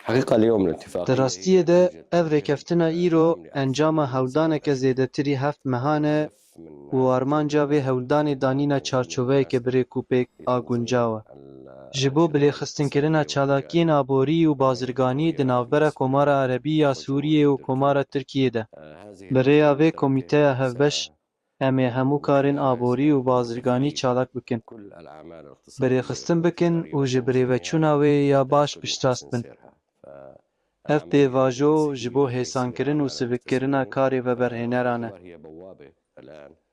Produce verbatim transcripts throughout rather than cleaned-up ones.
حقيقة اليوم الاتفاقية Di rastiyê de ev rêkeftina îro encama hewldaneke zêdetirî heft mehan e û armanca vê hewldanê danîna çarçoveyeke bi rêk û pêk a guncaw e. Ji bo bilêxistinkirina çalakiyên aborî û bazirganî di navbera Komara Erebî ya Sûriyê û Komara Tirkiyê de. Bi rêya vê komîteya hevbeş, em ê hemû karên aborî û bazirganî çalak bikin, birêxistin bikin û ji birêveçûna wê ya baş piştrast bin. Ev pêvajo ji bo hêsankirin û sivikkirina karê veberhêneran e.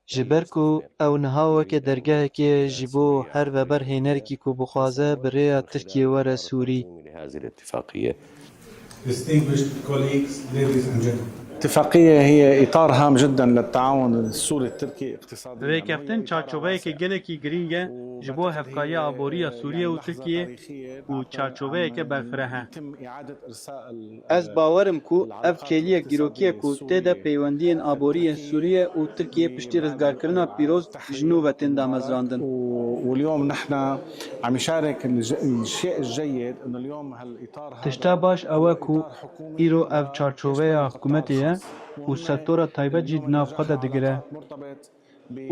Ji ber ku ew niha weke dergehekê ye ji bo her veberhênerekî ku bixwaze bi rêya Tirkiyê were Sûrî. Distinguished colleagues, ladies and gentlemen. الاتفاقية هي إطار هام جدا للتعاون السوري التركي اقتصاديا. Rêkeftin çarçoveyeke gelekî girîng e ji bo hevkariya aborî ya Sûriyê û Tirkiyê û çarçoveyeke berfireh e. Ez bawer im ku ev kêliyek dîrokî ye ku tê de peywendiyên aborî yên Sûriyê û Tirkiyê piştî rizgarkirina pîroz ji nû ve tên damezrandin. واليوم نحن عم يشارك الج- الشيء الجيد انه اليوم هالاطار هذا Tişta baş ew e ku îro ev çarçoveya hikûmetê ye û sektora taybet jî di nav xwe de digire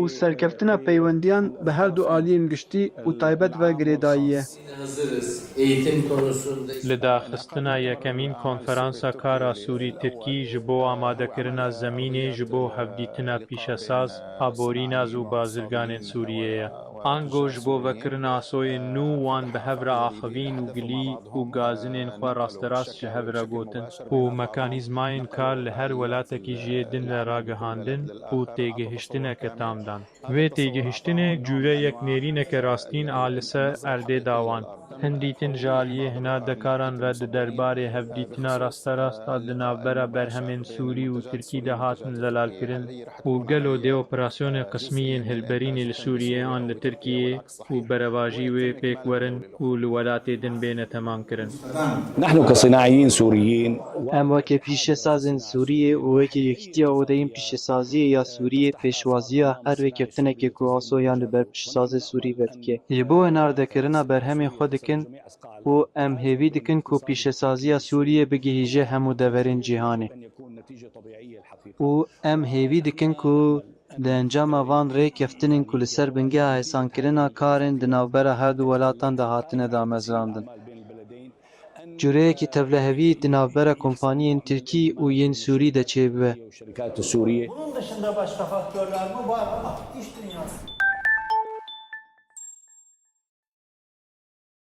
û serkeftina peywendiyan bi her du aliyên giştî û taybet ve girêdayî ye. Hazırız. Eğitim konusunda Li daxistina yekemîn konferansa kara Sûrî-Tirkî ji bo amadekirina zemînê ji bo hevdîtina pîşesaz, aborînaz û bazirganên Sûriyê ye. Ango ji bo vekirina asoyên nû wan bi hev re axivîn û gilî û gazinên xwe rasterast ji hev re gotin û mekanîzmayên kar li her welatekî ji yê din re ragihandin û têgihiştineke tam dan. Vê têgihiştinê cûre yek nêrîneke rastîn a li ser erdê da wan. Hin dîtin ji aliyê hina dekaran re di derbarê hevdîtina rasterast a di navbera berhemên Sûrî û Tirkî de hatin zelalkirin û gelo dê operasyonên qismî yên hilberînê li Sûriyê an li Tirkiyeyê û berevajî wê pêk werin û li welatê din bêne temamkirin. نحن كصناعيين سوريين Em weke pîşesazên Sûriyê û weke Yekîtiya Odeyên Pîşesaziyê ya Sûriyê pêşwaziya her rêkeftinekê ku asoyan li ber pîşesazê Sûrî vedike. Ji bo hinardekirina berhemên xwe dikin û em hêvî dikin ku pîşesaziya Sûriyê bigihîje hemû deverên cîhanê. Û em hêvî dikin ku di encama van rêkeftinên ku li ser bingeha hêsankirina karên di navbera her du welatan de hatine damezrandin, cûreyekî tevlihevî di navbera kompaniyên tirkî û yên sûrî de çêbibe. Bunun dışında başka faktörler mi? Var ama iş dünyası.